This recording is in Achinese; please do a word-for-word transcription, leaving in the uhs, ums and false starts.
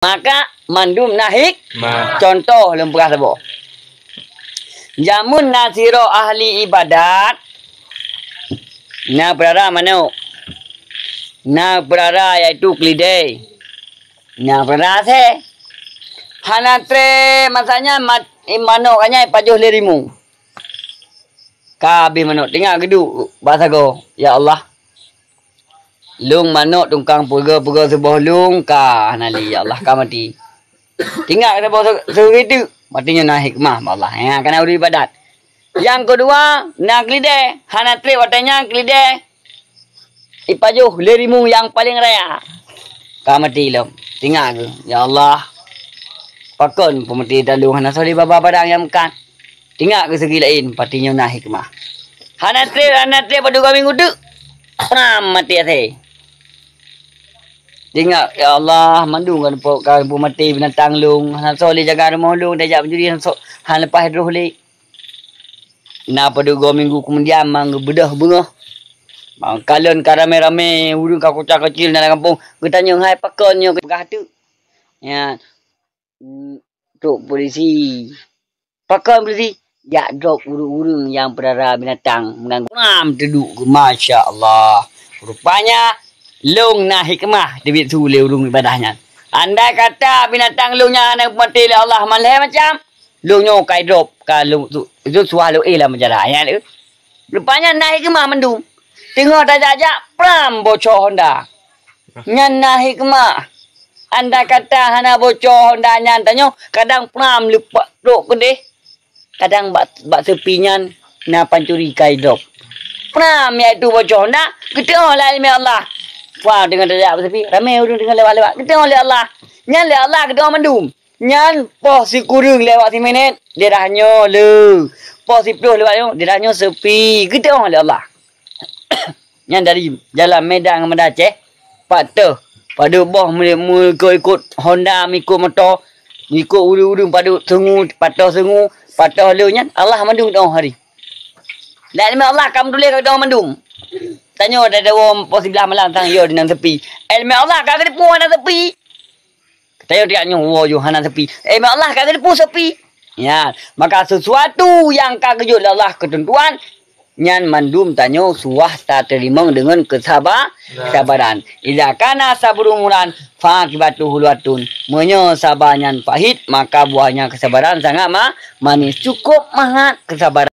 Maka mandum na hik-, Mah. Contoh lôn peugah saboh. Jameun na sidroe ahli ibadat, na peurara manok. Na peurara yaitu keulidai. Na peurara asèe. Hana trép masa nyan mat-, manok nyan ipajoh lé rimueng. Ka abéh manok, teuingat geuduek bak sagoe, "Ya Allah, lôn manok tukang peugöt-peugöt suboh lôn ka hana lé, ya Allah, ka maté." Teuingat saboh se-, seuri teuk, maté nyoe na hikmah bak Allah. Nyan kana ureueng ibadat. Nyang keudua, na keulidai, hana trép watèe nyan keulidai ipajoh lé rimueng nyang paleng raya. Ka maté lom. Teuingat keuh, "Ya Allah, pakon peumaté lôn hana soe lé babah padang nyang meukat." Teuingat keuh seugi laén, pati nyoe na hikmah. Hana trép, hana trép padub minggu teuk, pram maté asèe. Teuingat, "Ya Allah, mandum ka neupeu-, ka neupeumaté binatang lôn, hana soe lé jaga rumoh lôn, tajak meujuri hana soe, hana leupah droe lé." Na padub minggu keumudian mang geubeudôh beungoh. Mang kalon ka ramé-ramé, ureueng ka kuca keucil na lam gampông, geutanyong, "Hai, pakon nyoe?" Peugah teuk. Nyan, "Trok polisi." "Pakon polisi?" "Jak drop ureueng-ureueng nyang peurara binatang meuganggu." Pram teuduek, masya Allah. Rupanya lôn na hikmah teubiet su lé ureueng ibadah nyan. Andai kata binatang lôn nyan hana geumaté lé Allah malhèe macam, lôn nyoe ka idrop, ka lôn su-, lôn suah lôn éh lam penjara. Nyan lé. Rupanya na hikmah mandum. Teungoh tajak-jak, pram bocor honda. Nyan na hikmah. Andai kata hana bocor honda nyan tanyoe, kadang pram leupah trok keudeh. Kadang bak, bak seupi nyan na pancuri ka idrop. Pram yaitu bocor honda, geuteu'oh lé ileumèe Allah. Wah, teungoh tajak bak seupi, ramé ureueng teungoh lewat-lewat. Geuteu'oh lé Allah. Nyan lé Allah geuteu'oh mandum. Nyan poh sikureueng lewat siminét, daerah nyoe le. Poh siplôh lewat nyoe, daerah nyoe seupi. Geuteu'oh lé Allah. Nyan dari jalan Medan ngon Banda Aceh, pat teuh, padub boh meu-, meuikot-ikot honda, meuikot moto, meuikot ureueng-ureueng, padub seungu, pat teuh seungu, pat teuh le nyan, Allah mandum teu'oh hari. Lam ileumèe Allah ka meutuléh ka teu'oh mandum. Tanyoe dawoe poh siblaih malam sang yo di nan seupi. Ileumèe Allah ka geuteupeue nan seupi. Tanyoe tiep nyoe, woe, yoh hana seupi. Ileumèe Allah ka geuteupeue seupi. Ya, maka sesuatu nyang ka geujok lé Allah keuteuntuan, nyan mandum tanyoe suah tateurimong deungon keusaba-, Nah. kesabaran. "Idza kana sabru murran, fa aqibatuhu hulwatun." Meunyoe saba nyan pahit, maka buahnya kesabaran sangat ma-, manis. Cukup mangat kesabaran.